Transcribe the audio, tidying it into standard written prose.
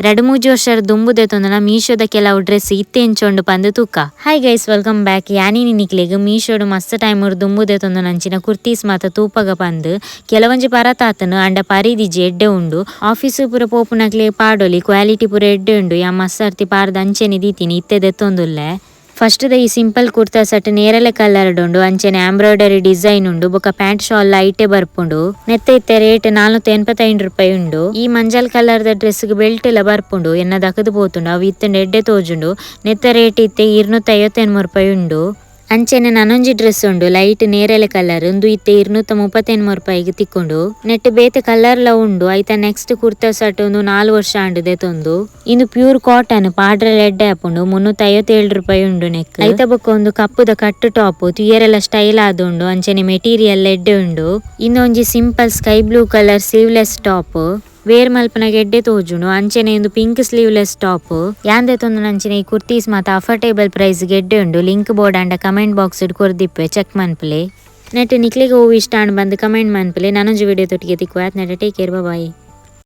ರಡ್ಡ್ ಮೂಜಿ ವರ್ಷ ದುಂಬು ದೆತೊಂದುನ ಮೀಶೋದ ಕೆಲವು ಡ್ರೆಸ್ ಇತ್ತೆ ಎಂಚ ಉಂಡು ಪಂದ್ ತೂಕ. Hi guys, welcome back. ಯಾನಿನಿ ನಿಕ್ಲೆಗ್ ಮೀಶೋಡು ಮಸ್ತ್ ಟೈಮ್ ದುಂಬು ದೆತೊಂದುನಂಚಿನ ಕುರ್ತೀಸ್ ಮಾತ ತೂಪಗ ಪಂದ್. ಕೆಲವೊಂಜಿ ಪರತಾತನು ಅಂಡ ಪರಿದಿಜಿ, ಎಡ್ಡೆ ಉಂಡು. ಆಫೀಸ್ ಪೂರ ಪೋಪುನಕ್ಲೆ ಪಾಡೊಲಿ. ಕ್ವಾಲಿಟಿ ಪೂರ ಎಡ್ಡೆ ಉಂಡು. ಯಾ ಮಸ್ತ್ ಸರ್ತಿ ಪಾರ್ದ್ ಅಂಚೆನೆ ದೀತಿನಿ, ಇತ್ತೆ ದೆತ್ತೊಂದುಲ್ಲೆ. ಫಸ್ಟ್ ದ ಈ ಸಿಂಪಲ್ ಕುರ್ತಾ ಸೆಟ್ ನೇರಳೆ ಕಲರ್ ಉಂಡು. ಅಂಚೆನೆ ಎಂಬ್ರಾಯ್ಡರಿ ಡಿಸೈನ್ ಉಂಡು. ಬೊಕ ಪ್ಯಾಂಟ್ ಶಾಲ್ ಲೈಟೇ ಬರ್ಪುಂಡು. ನೆತ್ತ ಇತ್ತೆ ರೇಟ್ 485 ರೂಪಾಯಿ ಉಂಡು. ಈ ಮಂಜಲ್ ಕಲರ್ ದ ಡ್ರೆಸ್ ಗ್ ಬೆಲ್ಟ್ ಲ ಬರ್ಪುಂಡು. ಎನ್ನ ದಕದು ಪೋತುಂಡು, ಅವು ಇತ್ತಂಡ ಎಡ್ಡೆ ತೋಜುಂಡು. ನೆತ್ತ ರೇಟ್ ಇತ್ತೆ 259 ರೂಪಾಯಿ ಉಂಡು. ಅಂಚೆನೆ ನನೊಂಜಿ ಡ್ರೆಸ್ ಉಂಡು, ಲೈಟ್ ನೇರಳೆ ಕಲರ್. ಉಂದು ಇತ್ತೆ 239 ರೂಪಾಯಿಗೆ ತಿಕ್ಕೊಂಡು. ನೆಟ್ ಬೇತೆ ಕಲರ್ ಲ ಉಂಡು. ಐತ ನೆಕ್ಸ್ಟ್ ಕುರ್ತಾ ಸೆಟ್. ಉಂದು 4 ವರ್ಷ ಆಂಡ್ ದೆತೊಂದು. ಇಂದು ಪ್ಯೂರ್ ಕಾಟನ್, ಪಾಡ್ರೆಲ ಎಡ್ಡೆ ಆಪುಂಡು. 357 ರೂಪಾಯಿ ಉಂಡು ನೆಕ್. ಐತ ಬೊಕ್ಕ ಒಂದು ಕಪ್ಪುದ ಕಟ್ ಟಾಪ್, ತುಯರೆಲ್ಲ ಸ್ಟೈಲ್ ಆದುಂಡು. ಅಂಚೆನೆ ಮೆಟೀರಿಯಲ್ ಎಡ್ಡೆ ಉಂಡು. ಇನ್ನೊಂಜಿ simple sky blue colour sleeveless top, wear ಮಲ್ಪನಗ ಎಡ್ಡೆ ತೋಜುಂಡು. ಅಂಚೆನೆ ಇಂದು ಪಿಂಕ್ ಸ್ಲೀವ್ಲೆಸ್ ಟಾಪ್. ಯಾನ್ ದೆತೊಂದು ಈ ಕುರ್ತೀಸ್ ಮಾತ ಅಫೋರ್ಡೇಬಲ್ ಪ್ರೈಸ್ ಗೆಡ್ಡೆ ಉಂಡು. ಲಿಂಕ್ ಬೋರ್ಡ್ ಅಂಡ ಕಮೆಂಟ್ ಬಾಕ್ಸ್ ಕೊರ್ದಿಪ್ಪೆ, ಚೆಕ್ ಮನ್ಪುಲೆ. ನೆಟ್ ನಿಕ್ಲೆಗ್ ಒವು ಇಷ್ಟ ಆಂಡ್ ಬಂದು ಕಮೆಂಟ್ ಮನ್ಪುಲೆ. ನನೊಂಜಿ ವಿಡಿಯೋ ತೊಟ್ಟಿಗೆ ತಿಕ್ಕುವ. Take care, boy.